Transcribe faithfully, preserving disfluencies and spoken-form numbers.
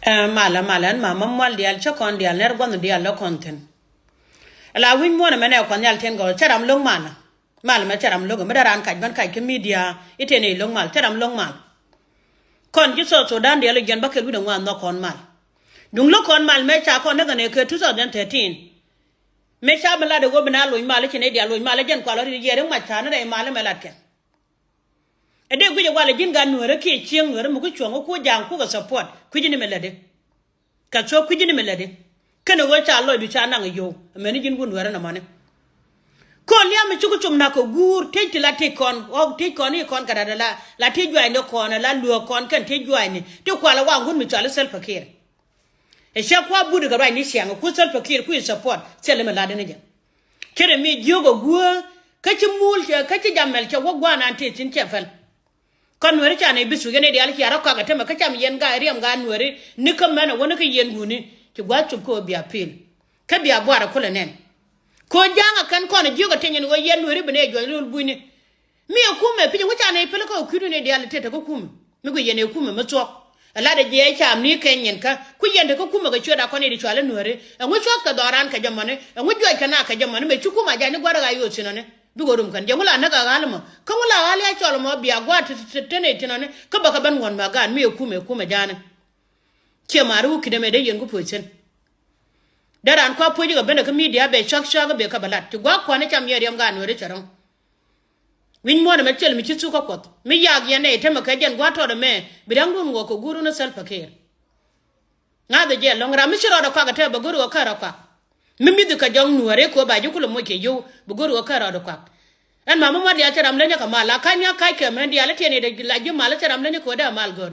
Malä malä ɛn ma ma mual diaal cä kɔn diaal nɛr guɔnh diaal lä kɔn thi̱n. La wi̱ny muɔ̱n ɛmɛ nɛ kuɔth nhial tiɛn gɔɔ cä ram lo̱ŋ malä. Malä mɛ cä ram lo̱ŋ ɛmɛ dee raan kac bän kac kä midia i̱ tiɛn i̱ lo̱ŋ mal cä ram lo̱ŋ mal. Kɔn ji̱ South Sudan diaal i̱ jiɛn bä kɛl wi̱cdɛ ŋuan nhɔk kɔn mal. Duŋ lo̱k kɔn mal mɛ ca kɔn näk ɛn ɛ kɛ two thousand thirteen. Mëë ca bi lat ɛ ɣöö bi na loc mal i̱ ci nɛy diaal loc mal i̱ jɛn kual ɣɔt i̱ yɛɛr i̱ mac ca ni rɛy mal i̱ mɛ lat kɛn. Ɛ dee guic ɛ wal ɛ ji̱n gat nuäärä kiɛ cieŋ nuäärä mi ku cuɔ̱ŋ ɛ ku ja̱a̱ŋ kuk ɛ support kui̱ci ni mɛ lätdi. Kɛ thuɔ̱k kui̱ci ni mɛ lätdi. Kɛn ɛ ɣöö ca lɔcdu ca naŋ ɛ yio̱w ɛmɛni ji̱n wun nuäärä nɔmɔni. Ko̱n liam mi cuk cum nak kɛ guur tëc ti la tëc kɔn ɣɔk tëc kɔn i̱ kɔn kɛ rat ɛ la la tëc juaacni kɔn ɛ la luäk kɔn kɛn tëc juaacni ti kual ɛ waŋ wun mi cɔal i̱ Salva Kiir. Ɛ cɛ kua but kɛ ruacni ciaŋ ɛ ku Salva Kiir ku i̱ support thilɛ mi latdi ni jɛ. Cɛ rɛ mi jiök ɛ guäär kä ci muul cɛ kä ci jamɛl cɛ wä gua̱a̱r nan tëë thi̱n cɛ pɛl. Kä nuääri ca nɛy bi thuc ɛn ɛ diaal cia rɔ kɔak ɛ tämɛ kä cam yɛn gaa riɛm gaa nuääri ni kä mɛn ɛ wäni kä yɛn guuni ci gua̱a̱th cop kä ɣöö bia pi̱i̱l. Kä bia buaar ɛ kulɛ nɛn. Ko̱ ja̱a̱ŋ ɛ kɛn kɔn ɛ jiök ɛ teny ɛn ɣöö yɛn nuääri bi nɛy juɔ̱c lo̱l bunyni. Mi ɛ kumɛ pi̱ny ɛŋu ca nɛy pil kä ɛ kui̱du nɛy diaal ɛ tëë te kä kumɛ mi guic yɛn ɛ kumɛ mi thuɔ̱k. Ɛ lat ɛ jiɛc caam ni kɛn nyin kä ku yɛn te kä kumɛ kɛ cuɛ dak kɔn i̱ di cual i̱ nuääri ɛŋu cua̱th kɛ dhɔran kɛ jɛ mɔni ɛŋu juɔc kɛ na kɛ jɛ mɔni mɛ ci kumɛ a ja̱ny ni gua̱r ɛ ɣa̱c yo̱o̱ thi̱n ɔni. Bikɛ rum kɛn jɛ ŋu la näk a ɣa̱l mɔ kä ŋu la ɣa̱l ya cɔl mɔ bia gua̱a̱r te te te nɛy thi̱n ɔni kä bɛ kɛ ben ŋuɔ̱n mɛ gaat mi ɛ kumɛ ɛ kumɛ ja̱a̱ni. Ciɛ ma̱a̱ri wä ki̱t ɛmɛ dee yɛn ku puɔ̱c thi̱n. Dee raan kua puɔ̱c i̱ kɛ ben ɛ kä midia bɛ cɔk cɔk i̱ bɛ kä bɛ lat ci gua̱a̱k kua̱n i̱ cam yɛ riɛm gaat nuääri cɛ rɔ̱ŋ. Wi̱ny muɔ̱ɔ̱n ɛmɛ cɛl mi ci thuk kä kuɔth mi yak yɛn nɛy temɛ kɛ jɛn gua̱a̱th tɔɔt ɛmɛ bi da̱ŋdun ŋuɔk kɛ guur wun ɛ Salva Kiir. Ŋa̱thɛ jɛ lɔ̱ŋ ram mi ci rɔɔdɛ kuak ɛ tɛp bɛ go̱r ɣöö kär ɛ kuak. Mi mi̱th kɛ jɔŋ nuääri kɛ ɣöö ba ji̱ kulɛ moc kɛ yio̱w bɛ go̱r ɣöö kär rɔɔdɛ kuak. Ɛn ma mi mua̱t diaal cɛ ram lenyä kɛ mal la ka̱ny nya ka̱ckɛ mɛn diaal i̱ tiɛn i̱ la ji̱ mal i̱ cɛ ram lenyä kɛ ɣöö dee ɛ mal gör.